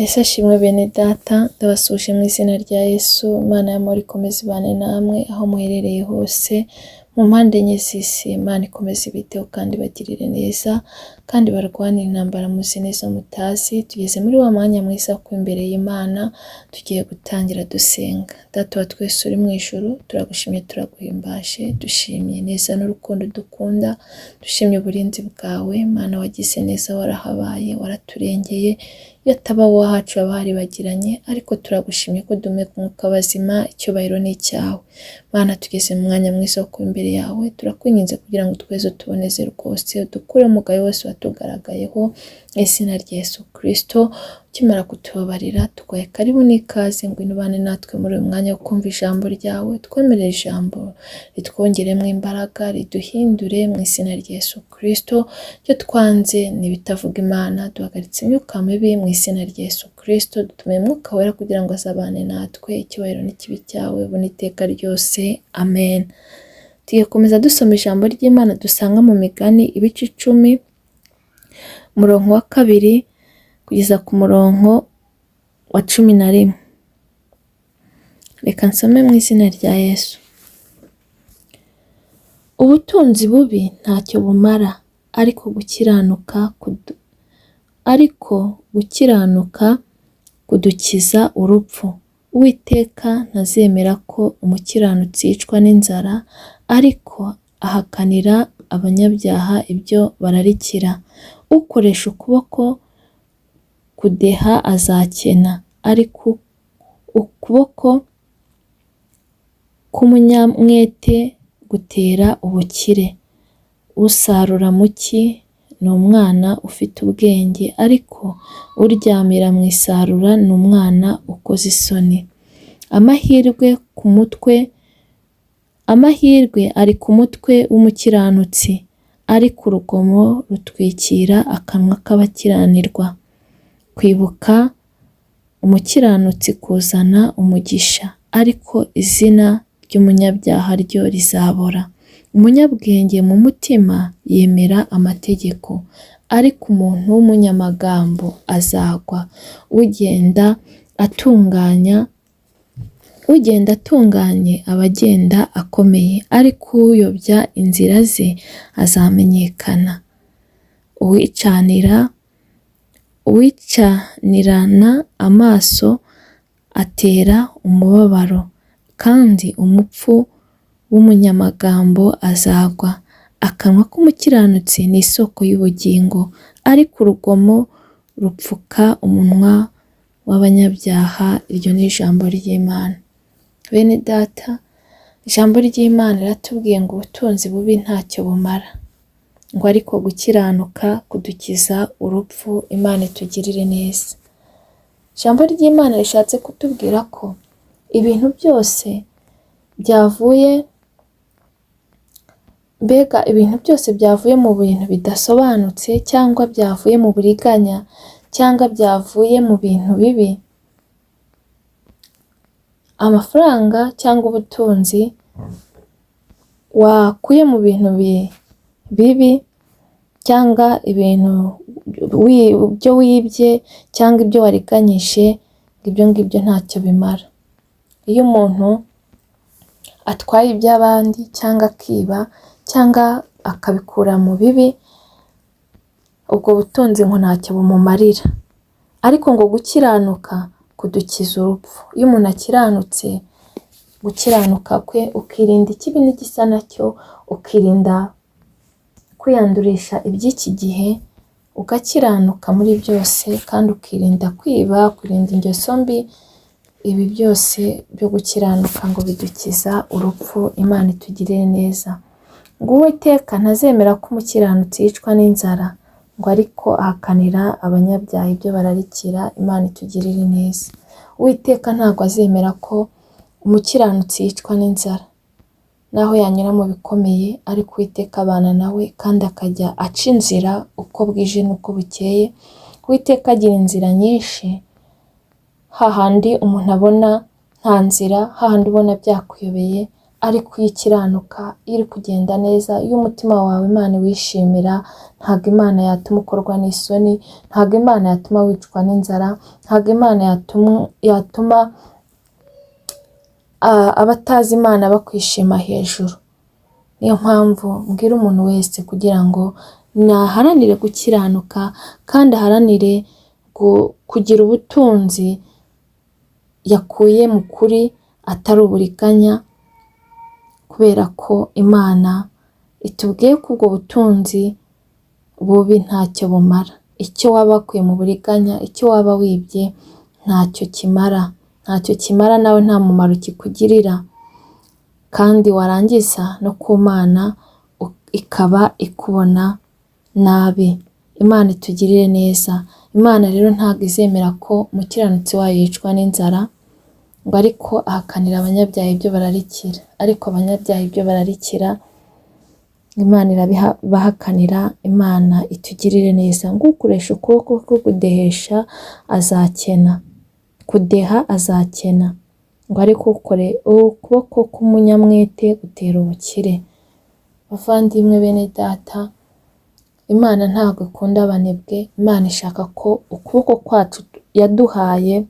Ese ashimwe bene data, ndabasuhuje mu izina rya Yesu, Imana y'amahoro ikomeze ibane namwe aho muherereye hose, mu mpande enye z'isi, Imana ikomeze ibiteho kandi ibagirire neza, kandi barwanire intambara muzi n'izo mutazi. Tugeze muri wa mwanya mwiza wo kuba imbere y'Imana, tugiye gutangira dusenga. Data wa twese uri mu ijuru, turagushimye, turaguhimbaje, dushimye neza n'urukundo dukunda, dushimye uburinzi bwawe, Mana wagize neza, warahabaye, waraturengeye, iyo ataba wowe ahacu haba haribagiranye, ariko turagushimye ko duhumeka umwuka w'abazima, icyubahiro ni icyawe. Mana tugeze mu mwanya mwiza wo kuba imbere yawe, turakwinginze kugira ngo tweze utuboneze rwose, udukure umugayo wose watugaragayeho, mu izina rya Yesu Kristo. Ukimara kutubabarira, tuguhaye karibu n'ikaze, ngwino ubane natwe muri uyu mwanya wo kumva ijambo ryawe, twemerere ijambo ritwongeremo imbaraga, riduhindure mu izina rya Yesu Kristo. Icyo twanze ni ibitavuga Imana, duhagaritse imyuka mibi mu izina rya Yesu Kristo, dutumiye Umwuka Wera kugira ngo azabane natwe, icyubahiro n'ikibi cyawe ubu n'iteka ryose, amen. Tugiye gukomeza dusoma ijambo ry'Imana dusanga mu Migani ibice 10, umurongo wa 2 kugeza ku murongo wa 11. Reka nsome mu izina rya Yesu. Ubutunzi bubi ntacyo bumara, ariko gukiranuka kudukiza urupfu. Uwiteka ntazemera ko umukiranutsi yicwa n'inzara, ariko ahakanira abanyabyaha ibyo bararikira. Ukoresha ukuboko kudeha azakena, ariko ukuboko k'umunyamwete gutera ubukire. Usarura mu cyi ni umwana ufite ubwenge, ariko uryamira mu isarura ni umwana ukoze isoni. Amahirwe ari ku mutwe w'umukiranutsi, ariko urugomo rutwikira akanwa k'abakiranirwa. Kwibuka umukiranutsi kuzana umugisha, ariko izina ry'umunyabyaha ryo rizabora. Umunyabwenge mu mutima yemera amategeko, ariko umuntu w'umunyamagambo azagwa. Ugenda atunganye aba agenda akomeye, ariko uyobya inzira ze azamenyekana. Uwicanirana amaso atera umubabaro, kandi umupfu w'umunyamagambo azagwa. Akanwa k'umukiranutsi ni isoko y'ubugingo, ariko urugomo rupfuka umunwa w'abanyabyaha. Iryo ni ijambo ry'Imana. Bene data, ijambo ry'Imana riratubwiye ngo ubutunzi bubi ntacyo bumara, ngo ariko gukiranuka kudukiza urupfu. Imana itugirire neza. Ijambo ry'Imana rishatse kutubwira ko ibintu byose byavuye, mbega ibintu byose byavuye mu bintu bidasobanutse, cyangwa byavuye mu buriganya, cyangwa byavuye mu bintu bibi, amafaranga cyangwa ubutunzi wakuye mu bintu bibi, cyangwa ibintu byo wibye, cyangwa ibyo wariganyije, ibyo ngibyo ntacyo bimara. Iyo umuntu atwaye iby'abandi, cyangwa akiba, cyangwa akabikura mu bibi, ubwo butunzi ngo ntacyo bumumarira. Ariko ngo gukiranuka kudukiza urupfu. Iyo umuntu akiranutse, gukiranuka kwe, ukirinda ikibi n'igisa nacyo, ukirinda kwiyandurisha iby'iki gihe, ugakiranuka muri byose, kandi ukirinda kwiba, ukirinda ingeso mbi, ibi byose byo gukiranuka ngo bidukiza urupfu. Imana itugirire neza. Ngo Uwiteka ntazemera ko umukiranutsi yicwa n'inzara, ngo ariko ahakanira abanyabyaha ibyo bararikira. Imana itugirire neza. Uwiteka ntabwo azemera ko umukiranutsi yicwa n'inzara, naho yanyura mu bikomeye, ariko Uwiteka abana nawe, kandi akajya aca inzira uko bwije n'uko bukeye. Uwiteka agira inzira nyinshi, hahandi umuntu abona nta nzira, hahandi ubona byakuyobeye, ariko iyo ukiranuka, iyo uri kugenda neza, iyo umutima wawe Imana iwishimira, Ntabwo Imana yatuma ukorwa n'isoni, ntabwo Imana yatuma wicwa n'inzara, ntabwo Imana yatuma abatazi Imana bakwishima hejuru. Niyo mpamvu mbwira umuntu wese kugira ngo naharanire gukiranuka kandi aharanire kugira ubutunzi yakuye mu kuri atari uburiganya, kubera ko Imana itubwiye ko ubwo butunzi bubi ntacyo bumara. Icyo waba wakuye mu buriganya, icyo waba wibye ntacyo kimara, ntacyo kimara nawe nta mumaro kikugirira, kandi warangiza no ku Mana ikaba ikubona nabi. Imana itugirire neza. Imana rero ntabwo izemera ko umukiranutsi wayo yicwa n'inzara, ngo ariko ahakanira abanyabyaha ibyo bararikira, ariko abanyabyaha ibyo bararikira Imana irabibahakanira. Imana itugirire neza. Ngo ukoresha ukuboko kwe kudehesha azakena, kudeha azakena, ngo ariko ukuboko k'umunyamwete gutera ubukire. Bavandimwe bene data, Imana ntabwo ikunda abanebwe, Imana ishaka ko ukuboko kwacu yaduhaye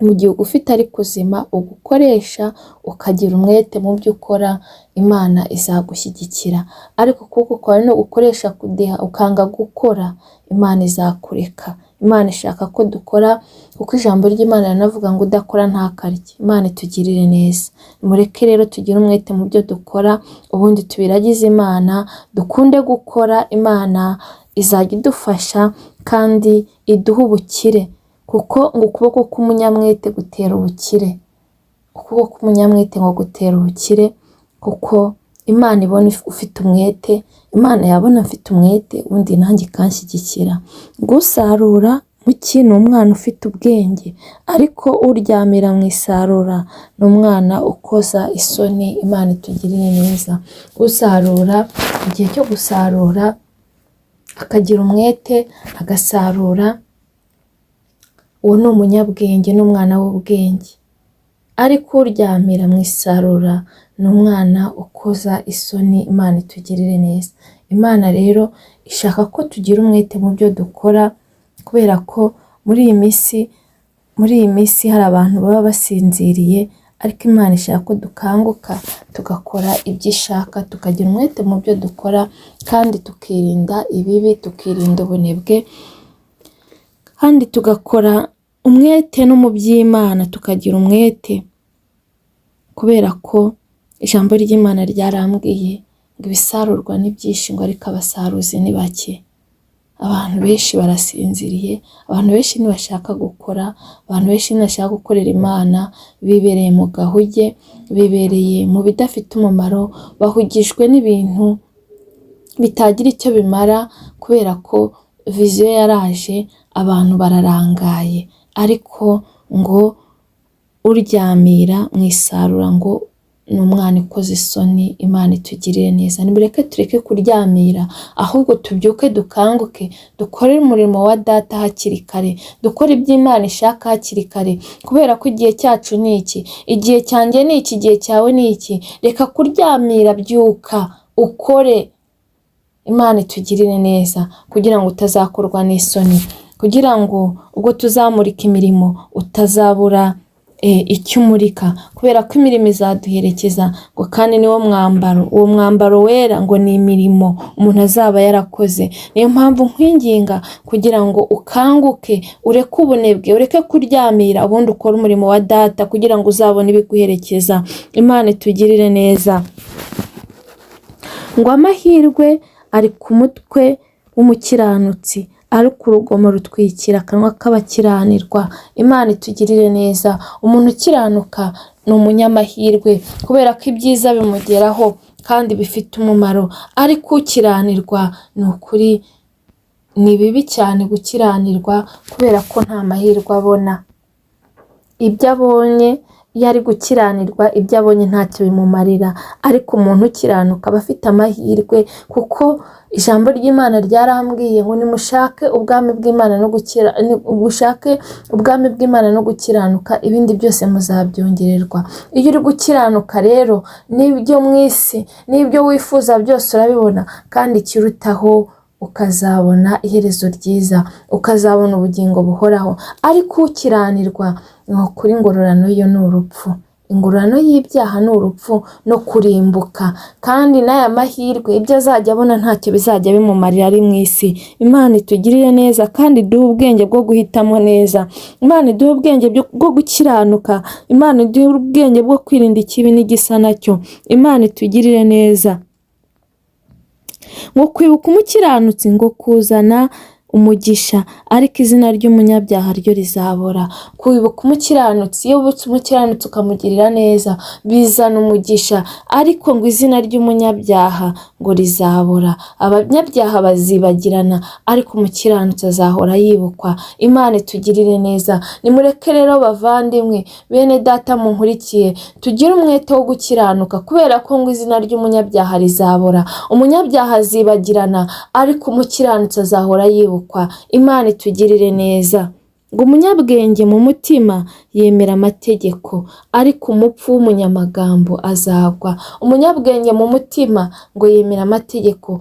mu gihe ugufite ari kuzima ugukoresha ukagira umwete mu byo ukora, Imana izagushyigikira. Ariko ukuboko kwawe nugukoresha kudeha ukanga gukora, Imana izakureka. Imana ishaka ko dukora, kuko ijambo ry'Imana rinavuga ngo udakora ntakarye. Imana itugirire neza. Mureke rero tugire umwete mu byo dukora, ubundi tubiragize Imana, dukunde gukora, Imana izajya idufasha kandi iduhe ubukire, kuko ngo ukuboko k'umunyamwete gutera ubukire. Ukuboko k'umunyamwete ngo gutera ubukire, kuko Imana ibona ufite umwete, Imana yabona mfite umwete, ubundi nanjye ikanshyigikira. Ngo usarura mu cyi ni umwana ufite ubwenge, ariko uryamira mu isarura ni umwana ukoza isoni. Imana itugirire neza. Usarura igihe cyo gusarura akagira umwete agasarura, uwo ni umunyabwenge n'umwana w'ubwenge. Ariko uryamira mu isarura ni umwana ukoza isoni. Imana itugirire neza. Imana rero ishaka ko tugira umwete mu byo dukora, kubera ko muri iyi minsi hari abantu baba basinziriye, ariko Imana ishaka ko dukanguka tugakora ibyo ishaka, tukagira umwete mu byo dukora, kandi tukirinda ibibi, tukirinda ubunebwe, kandi tugakora umwete no mu by'Imana tukagira umwete, kubera ko ijambo ry'Imana ryarambwiye ngo ibisarurwa ni byinshi, ngo ariko abasaruzi ni bake. Abantu benshi barasinziriye, abantu benshi ntibashaka gukora, abantu benshi ntibashaka gukorera Imana, bibereye mu gahuge, bibereye mu bidafite umumaro, bahugijwe n'ibintu bitagira icyo bimara, kubera ko viziyo yaraje, abantu bararangaye. Ariko ngo uryamira mu isarura ngo ni umwana ukoze isoni. Imana itugirire neza. Nimureke tureke kuryamira, ahubwo tubyuke dukanguke, dukore umurimo wa data hakiri kare, dukore ibyo Imana ishaka hakiri kare, kubera ko igihe cyacu ni iki, igihe cyanjye ni iki, igihe cyawe ni iki. Reka kuryamira, byuka ukore. Imana itugirire neza, kugira ngo utazakorwa n'isoni, kugira ngo ubwo tuzamurika imirimo utazabura icyo umurika, kubera ko imirimo izaduherekeza, ngo kandi niwo mwambaro, uwo mwambaro wera ngo ni imirimo umuntu azaba yarakoze. Niyo mpamvu nkwinginga kugira ngo ukanguke, ureke ubunebwe, ureke kuryamira, ubundi ukore umurimo wa data kugira ngo uzabone ibiguherekeza. Imana itugirire neza. Ngo amahirwe ari ku mutwe w'umukiranutsi, ariko urugomo rutwikira akanwa k'abakiranirwa. Imana itugirire neza. Umuntu ukiranuka ni umunyamahirwe, kubera ko ibyiza bimugeraho kandi bifite umumaro, ariko ukiranirwa ni ukuri ni bibi cyane gukiranirwa, kubera ko nta mahirwe abona. Ibyo abonye iyo ari gukiranirwa, ibyo abonye ntacyo bimumarira, ariko umuntu ukiranuka aba afite amahirwe, kuko ijambo ry'Imana ryarambwiye ngo nimushake ubwami bw'Imana no gukira, mushake ubwami bw'Imana no gukiranuka, ibindi byose muzabyongererwa. Iyo uri gukiranuka rero, n'ibyo mu isi n'ibyo wifuza byose urabibona, kandi ikirutaho ukazabona iherezo ryiza, ukazabona ubugingo buhoraho. Ariko ukiranirwa, ni ukuri ingororano yo ni urupfu. Ingororano y'ibyaha ni urupfu no kurimbuka, kandi n'aya mahirwe ibyo azajya abona ntacyo bizajya bimumarira ari mu isi. Imana itugirire neza kandi iduhe ubwenge bwo guhitamo neza. Imana iduhe ubwenge bwo gukiranuka. Imana iduhe ubwenge bwo kwirinda ikibi n'igisa nacyo. Imana itugirire neza. Ngo kwibuka umukiranutsi ngo kuzana umugisha, ariko izina ry'umunyabyaha ryo rizabora. Kwibuka umukiranutsi, iyo wibutse umukiranutsi ukamugirira neza bizana umugisha, ariko ngo izina ry'umunyabyaha ngo rizabora. Abanyabyaha bazibagirana, ariko umukiranutsi azahora yibukwa. Imana itugirire neza. Nimureke rero bavandimwe, bene data munkurikiye, tugire umwete wo gukiranuka, kubera ko ngo izina ry'umunyabyaha rizabora. Umunyabyaha azibagirana, ariko umukiranutsi azahora yibukwa. Imana itugirire neza. Ngo umunyabwenge mu mutima yemera amategeko, ariko umupfu w'umunyamagambo azagwa. Umunyabwenge mu mutima ngo yemera amategeko.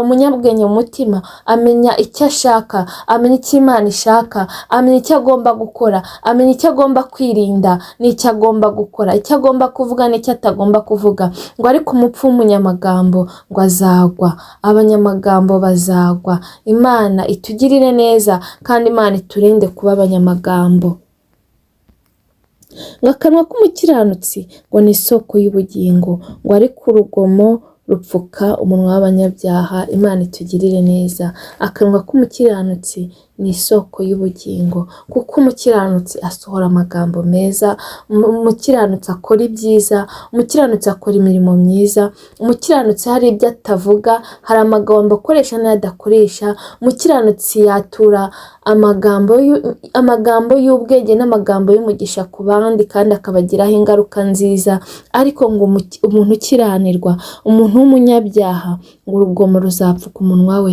Umunyabwenge mu mutima amenya icyo ashaka, amenya icyo Imana ishaka, amenya icyo agomba gukora, amenya icyo agomba kwirinda n'icyo agomba gukora, icyo agomba kuvuga n'icyo atagomba kuvuga. Ngo ariko umupfu w'umunyamagambo ngo azagwa. Abanyamagambo bazagwa. Imana itugirire neza kandi Imana iturinde kuba abanyamagambo. Ngo akanwa k'umukiranutsi ngo ni isoko y'ubugingo, ngo ariko urugomo rupfuka umunwa w'abanyabyaha. Imana itugirire neza. Akanwa k'umukiranutsi ni isoko y'ubugingo, kuko umukiranutsi asohora amagambo meza, umukiranutsi akora ibyiza, umukiranutsi akora imirimo myiza, umukiranutsi hari ibyo atavuga, hari amagambo akoresha n'ayo adakoresha. Umukiranutsi yatura amagambo y'ubwenge n'amagambo y'umugisha ku bandi, kandi akabagiraho ingaruka nziza. Ariko ngo umuntu ukiranirwa, umuntu w'umunyabyaha, ngo urugomo ruzapfuka umunwa we.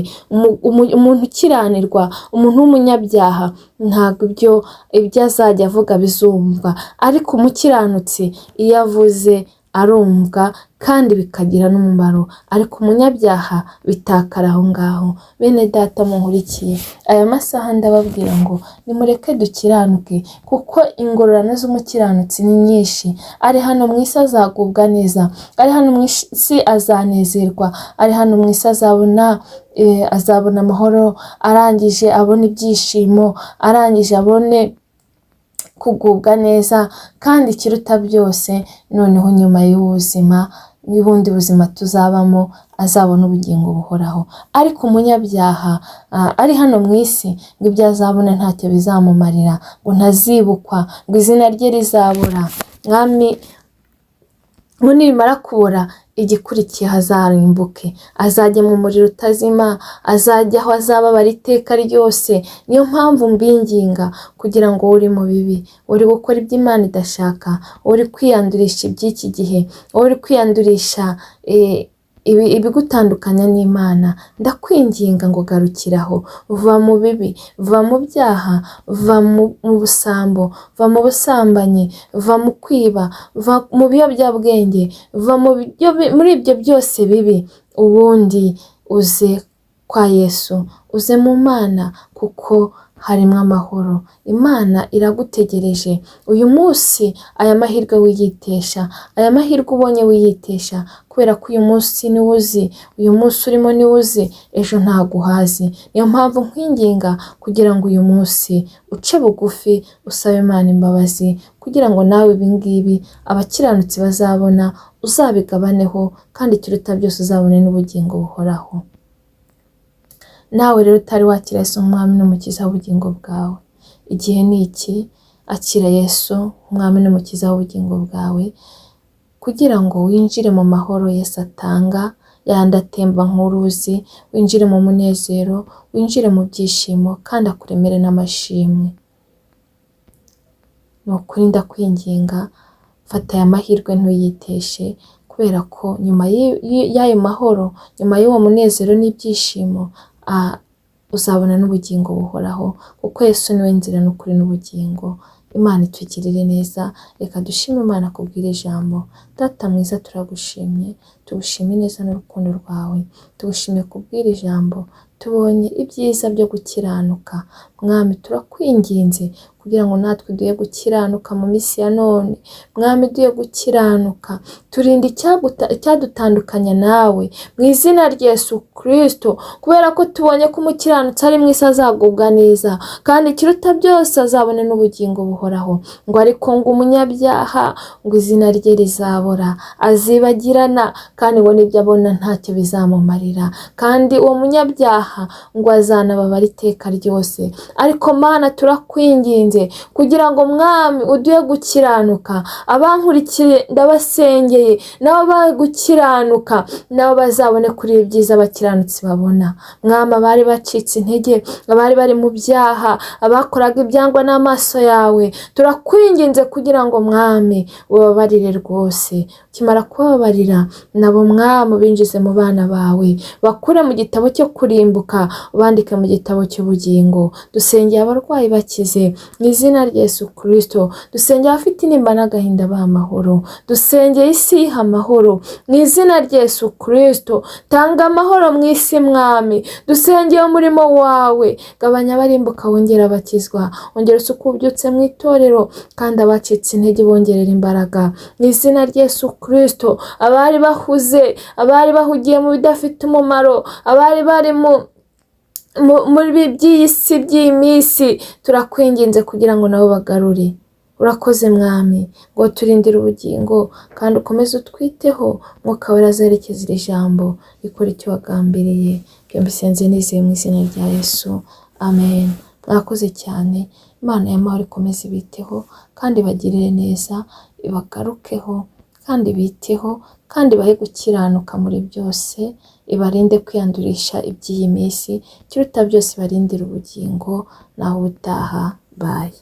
Umuntu ukiranirwa, umuntu w'umunyabyaha, ntabwo ibyo azajya avuga bizumva, ariko umukiranutsi iyo avuze arumva kandi bikagira n'umumaro, ariko umunyabyaha bitakara aho ngaho. Bene data munkurikiye, aya masaha ndababwira ngo nimureke dukiranuke, kuko ingororano z'umukiranutsi ni nyinshi. Ari hano mu isi azagubwa neza, ari hano mu isi azanezerwa, ari hano mu isi azabona amahoro, arangije abone ibyishimo, arangije abone kugubwa neza, kandi ikiruta byose noneho nyuma y'ubuzima n'ubundi buzima tuzabamo azabona ubugingo buhoraho. Ariko umunyabyaha ari hano mu isi ngo ibyo azabona ntacyo bizamumarira, ngo ntazibukwa, ngo izina rye rizabura. Mwami, ngo nirimara kubora igikurikiye hazarimbuke, azajya mu muriro utazima, azajya aho azababara iteka ryose. Niyo mpamvu mbinginga kugira ngo uri mu bibi, uri gukora ibyo Imana idashaka, uri kwiyandurisha iby'iki gihe, uri kwiyandurisha ibigutandukanya n'Imana, ndakwinginga ngo garukiraho, va mu bibi, va mu byaha, va mu busambo, va mu busambanyi, va mu kwiba, va mu biyobyabwenge, va muri ibyo byose bibi, ubundi uze kwa Yesu, uze mu Mana, kuko harimo amahoro. Imana iragutegereje uyu munsi. Aya mahirwe wiyitesha, aya mahirwe ubonye wiyitesha, kubera ko uyu munsi niwo uzi, uyu munsi urimo niwo uzi, ejo ntabwo uhazi. Niyo mpamvu nkwinginga kugira ngo uyu munsi uce bugufi, usabe Imana imbabazi, kugira ngo nawe ibi ngibi abakiranutsi bazabona uzabigabaneho, kandi ikiruta byose uzabone n'ubugingo buhoraho. Nawe rero utari wakira Yesu nk'umwami n'umukiza w'ubugingo bwawe, igihe ni iki. Akira Yesu nk'umwami n'umukiza w'ubugingo bwawe, kugira ngo winjire mu mahoro Yesu atanga, yandi atemba nk'uruzi, winjire mu munezero, winjire mu byishimo, kandi akuremere n'amashimwe. Ni ukuri ndakwinginga, fata aya mahirwe ntuyiteshe, kubera ko nyuma y'ayo mahoro, nyuma y'uwo munezero n'ibyishimo, uzabona n'ubugingo buhoraho, kuko Yesu niwe nzira n'ukuri n'ubugingo. Imana itugirire neza. Reka dushime Imana kubw'iri jambo. Data mwiza, turagushimye, tugushime neza n'urukundo rwawe, tugushimiye kubw'iri jambo. Tubonye ibyiza byo gukiranuka. Mwami, turakwinginze kugira ngo natwe duhe gukiranuka mu minsi ya none. Mwami, duhe gukiranuka, turinde icyadutandukanya nawe mu izina rya Yesu Kristo, kubera ko tubonye ko umukiranutsi ari mu isi azagubwa neza, kandi ikiruta byose azabone n'ubugingo buhoraho. Ngo ariko ngo umunyabyaha ngo izina rye rizabora, azibagirana, kandi ngo n'ibyo abona ntacyo bizamumarira, kandi uwo munyabyaha ngo azanababara iteka ryose. Ariko Mana, turakwinginze kugira ngo Mwami uduhe gukiranuka. Abankurikiye ndabasengeye, nabo bagukiranuka, nabo bazabone kuri ibi byiza abakiranutsi babona. Mwami, abari bacitse intege, abari bari mu byaha, abakoraga ibyangwa n'amaso yawe, turakwinginze kugira ngo Mwami ubabarire rwose. Ukimara kubabarira nabo Mwami ubinjize mu bana bawe, bakure mu gitabo cyo kurimbuka, ubandike mu gitabo cy'ubugingo. Dusengeye abarwayi bakize mu izina rya Yesu Kristo. Dusengeye abafite intimba n'agahinda baha amahoro. Dusengeye isi iha amahoro mu izina rya Yesu Kristo. Tanga amahoro mu isi Mwami. Dusengeye umurimo wawe, gabanya abarimbuka wongera abakizwa, ongera usuku ubyutse mu itorero, kandi abacitse intege bongerera imbaraga mu izina rya Yesu Kristo. Abari bahuze, abari bahugiye mu bidafite umumaro, abari bari muri by'iyi si by'iyi minsi, turakwinginze kugira ngo nabo bagarure. Urakoze Mwami, ngo turindire ubugingo kandi ukomeze utwiteho. Mwuka Wera azerekeza iri jambo rikora icyo wagambiriye. Ibyo mbisenze nizeye mu izina rya Yesu, amen. Mwakoze cyane. Imana y'amahoro ikomeze ibiteho kandi ibagirire neza, ibagarukeho kandi biteho, kandi bahe gukiranuka muri byose, ibarinde kwiyandurisha iby'iyi minsi, ikiruta byose ibarindire ubugingo. Naho ubutaha, bayi.